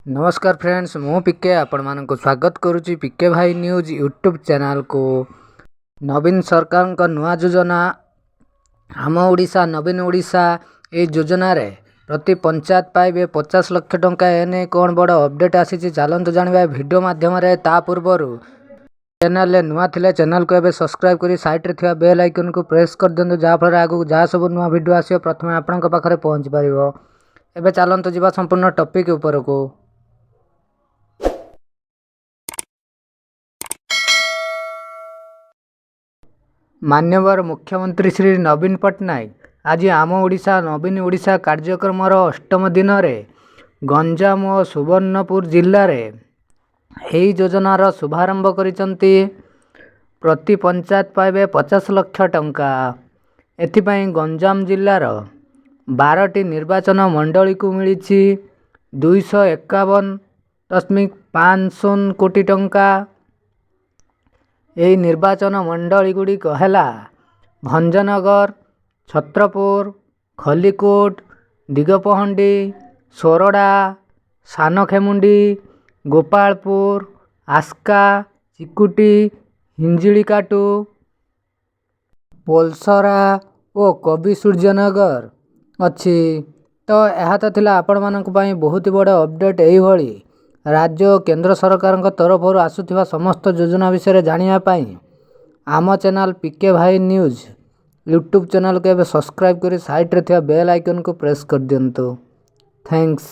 ନମସ୍କାର ଫ୍ରେଣ୍ଡସ୍, ମୁଁ ପିକେ ଆପଣମାନଙ୍କୁ ସ୍ୱାଗତ କରୁଛି ପିକେ ଭାଇ ନ୍ୟୁଜ୍ ୟୁଟ୍ୟୁବ୍ ଚ୍ୟାନେଲକୁ। ନବୀନ ସରକାରଙ୍କ ନୂଆ ଯୋଜନା ଆମ ଓଡ଼ିଶା ନବୀନ ଓଡ଼ିଶା। ଏହି ଯୋଜନାରେ ପ୍ରତି ପଞ୍ଚାୟତ ପାଇବେ 50 ଲକ୍ଷ ଟଙ୍କା। ଏନେଇ କ'ଣ ବଡ଼ ଅପଡ଼େଟ୍ ଆସିଛି, ଚାଲନ୍ତୁ ଜାଣିବା ଭିଡ଼ିଓ ମାଧ୍ୟମରେ। ତା ପୂର୍ବରୁ ଚ୍ୟାନେଲରେ ନୂଆ ଥିଲେ ଚ୍ୟାନେଲକୁ ଏବେ ସବସ୍କ୍ରାଇବ୍ କରି ସାଇଡ଼୍ରେ ଥିବା ବେଲ୍ ଆଇକନ୍କୁ ପ୍ରେସ୍ କରିଦିଅନ୍ତୁ, ଯାହାଫଳରେ ଆଗକୁ ଯାହା ସବୁ ନୂଆ ଭିଡ଼ିଓ ଆସିବ, ପ୍ରଥମେ ଆପଣଙ୍କ ପାଖରେ ପହଞ୍ଚି ପାରିବ। ଏବେ ଚାଲନ୍ତୁ ଯିବା ସମ୍ପୂର୍ଣ୍ଣ ଟପିକ୍ ଉପରକୁ। ମାନ୍ୟବର ମୁଖ୍ୟମନ୍ତ୍ରୀ ଶ୍ରୀ ନବୀନ ପଟ୍ଟନାୟକ ଆଜି ଆମ ଓଡ଼ିଶା ନବୀନ ଓଡ଼ିଶା କାର୍ଯ୍ୟକ୍ରମର ଅଷ୍ଟମ ଦିନରେ ଗଞ୍ଜାମ ଓ ସୁବର୍ଣ୍ଣପୁର ଜିଲ୍ଲାରେ ଏହି ଯୋଜନାର ଶୁଭାରମ୍ଭ କରିଛନ୍ତି। ପ୍ରତି ପଞ୍ଚାୟତ ପାଇବେ 50 ଲକ୍ଷ ଟଙ୍କା। ଏଥିପାଇଁ ଗଞ୍ଜାମ ଜିଲ୍ଲାର 12ଟି ନିର୍ବାଚନ ମଣ୍ଡଳୀକୁ ମିଳିଛି 251.50 କୋଟି ଟଙ୍କା। ଏହି ନିର୍ବାଚନ ମଣ୍ଡଳୀଗୁଡ଼ିକ ହେଲା ଭଞ୍ଜନଗର, ଛତ୍ରପୁର, ଖଲିକୋଟ, ଦିଗପହଣ୍ଡି, ସୋରଡ଼ା, ସାନଖେମୁଣ୍ଡି, ଗୋପାଳପୁର, ଆସ୍କା, ଚିକୁଟି, ହିଞ୍ଜିଳିକାଟୁ, ପୋଲସରା ଓ କବିସୂର୍ଯ୍ୟନଗର ଅଛି। ତ ଏହା ତ ଥିଲା ଆପଣମାନଙ୍କ ପାଇଁ ବହୁତ ବଡ଼ ଅପଡ଼େଟ୍। ଏହିଭଳି ରାଜ୍ୟ ଓ କେନ୍ଦ୍ର ସରକାରଙ୍କ ତରଫରୁ ଆସୁଥିବା ସମସ୍ତ ଯୋଜନା ବିଷୟରେ ଜାଣିବା ପାଇଁ ଆମ ଚ୍ୟାନେଲ୍ ପିକେ ଭାଇ ନ୍ୟୁଜ୍ ୟୁଟ୍ୟୁବ୍ ଚ୍ୟାନେଲ୍କୁ ଏବେ ସବସ୍କ୍ରାଇବ୍ କରି ସାଇଡ଼୍ରେ ଥିବା ବେଲ୍ ଆଇକନ୍କୁ ପ୍ରେସ୍ କରିଦିଅନ୍ତୁ। Thanks.